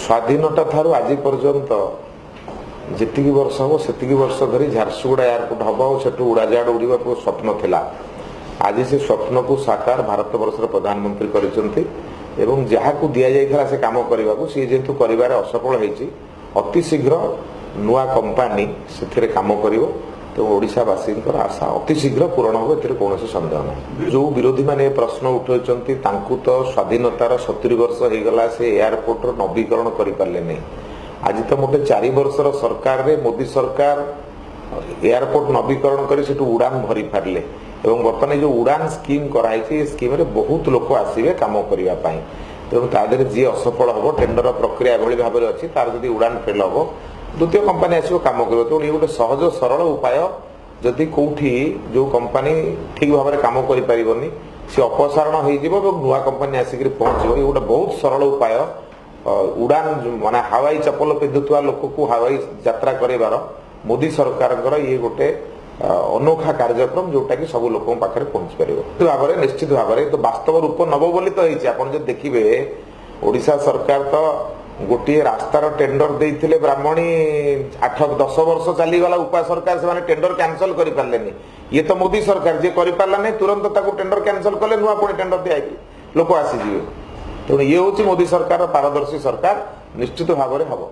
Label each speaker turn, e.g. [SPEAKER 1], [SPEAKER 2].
[SPEAKER 1] ସ୍ୱାଧୀନତା ଠାରୁ ଆଜି ପର୍ଯ୍ୟନ୍ତ ଯେତିକି ବର୍ଷ ହେବ, ସେତିକି ବର୍ଷ ଧରି ଝାରସୁଗୁଡ଼ା ଏୟାରପୋର୍ଟ ହବ ଆଉ ସେଠୁ ଉଡ଼ାଜାହାଜ ଉଡ଼ିବାକୁ ସ୍ୱପ୍ନ ଥିଲା। ଆଜି ସେ ସ୍ୱପ୍ନକୁ ସାକାର ଭାରତବର୍ଷର ପ୍ରଧାନମନ୍ତ୍ରୀ କରିଛନ୍ତି ଏବଂ ଯାହାକୁ ଦିଆଯାଇଥିଲା ସେ କାମ କରିବାକୁ, ସିଏ ଯେହେତୁ କରିବାରେ ଅସଫଳ ହେଇଛି, ଅତି ଶୀଘ୍ର ନୂଆ କମ୍ପାନୀ ସେଥିରେ କାମ କରିବ। ତେଣୁ ଓଡ଼ିଶାବାସୀଙ୍କର ଆଶା ଅତି ଶୀଘ୍ର ପୂରଣ ହେବ, ଏଥିରେ କୌଣସି ସନ୍ଦେହ ନାହିଁ। ଯୋଉ ବିରୋଧୀମାନେ ଏ ପ୍ରଶ୍ନ ଉଠାଉଛନ୍ତି, ତାଙ୍କୁ ତ ସ୍ୱାଧୀନତାର 70 ବର୍ଷ ହେଇଗଲା, ସେ ଏୟାରପୋର୍ଟର ନବୀକରଣ କରିପାରିଲେ ନାହିଁ। ଆଜି ତ ମୋଟେ 4 ବର୍ଷର ସରକାରରେ ମୋଦି ସରକାର ଏୟାରପୋର୍ଟ ନବୀକରଣ କରି ସେଠୁ ଉଡ଼ାନ ଭରି ପାରିଲେ ଏବଂ ବର୍ତ୍ତମାନ ଏଇ ଯୋଉ ଉଡ଼ାନ ସ୍କିମ୍ କରାହେଇଛି, ଏ ସ୍କିମ୍ରେ ବହୁତ ଲୋକ ଆସିବେ କାମ କରିବା ପାଇଁ। ତେଣୁ ତା ଦେହରେ ଯିଏ ଅସଫଳ ହେବ, ଟେଣ୍ଡର ପ୍ରକ୍ରିୟା ଏଭଳି ଭାବରେ ଅଛି, ତାର ଯଦି ଉଡ଼ାନ ଫେଲ୍ ହେବ, ଦ୍ୱିତୀୟ କମ୍ପାନୀ ଆସିବ, କାମ କରିବ। ତେଣୁ ଇଏ ଗୋଟେ ସହଜ ସରଳ ଉପାୟ। ଯଦି କୋଉଠି ଯୋଉ କମ୍ପାନୀ ଠିକ ଭାବରେ କାମ କରିପାରିବନି, ସେ ଅପସାରଣ ହେଇଯିବ ଏବଂ ନୂଆ କମ୍ପାନୀ ଆସିକରି ପହଞ୍ଚିବ। ଇଏ ଗୋଟେ ବହୁତ ସରଳ ଉପାୟ। ଉଡ଼ାନ ମାନେ ହାୱାଇ ଚପଲ ପିନ୍ଧୁଥିବା ଲୋକକୁ ହାୱାଇ ଯାତ୍ରା କରିବାର ମୋଦି ସରକାରଙ୍କର ଇଏ ଗୋଟେ ଅନୋଖା କାର୍ଯ୍ୟକ୍ରମ, ଯୋଉଟା କି ସବୁ ଲୋକଙ୍କ ପାଖରେ ପହଞ୍ଚି ପାରିବ ନିଶ୍ଚିତ ଭାବରେ। ନିଶ୍ଚିତ ଭାବରେ ତ ବାସ୍ତବ ରୂପ ନବ ବୋଲି ତ ହେଇଛି। ଆପଣ ଯଦି ଦେଖିବେ, ଓଡ଼ିଶା ସରକାର ତ ଗୋଟିଏ ରାସ୍ତାର ଟେଣ୍ଡର ଦେଇଥିଲେ ବ୍ରାହ୍ମଣୀ, 8-10 ବର୍ଷ ଚାଲିଗଲା ଉପା ସରକାର, ସେମାନେ ଟେଣ୍ଡର କ୍ୟାନସଲ କରିପାରିଲେନି। ଇଏ ତ ମୋଦି ସରକାର, ଯିଏ କରିପାରିଲା ନାହିଁ, ତୁରନ୍ତ ତାକୁ ଟେଣ୍ଡର କ୍ୟାନସଲ କଲେ, ନୂଆ ପୁଣି ଟେଣ୍ଡର ଦିଆହେଇକି ଲୋକ ଆସିଯିବେ। ତେଣୁ ଇଏ ହଉଛି ମୋଦି ସରକାରର ପାରଦର୍ଶୀ ସରକାର, ନିଶ୍ଚିତ ଭାବରେ ହବ।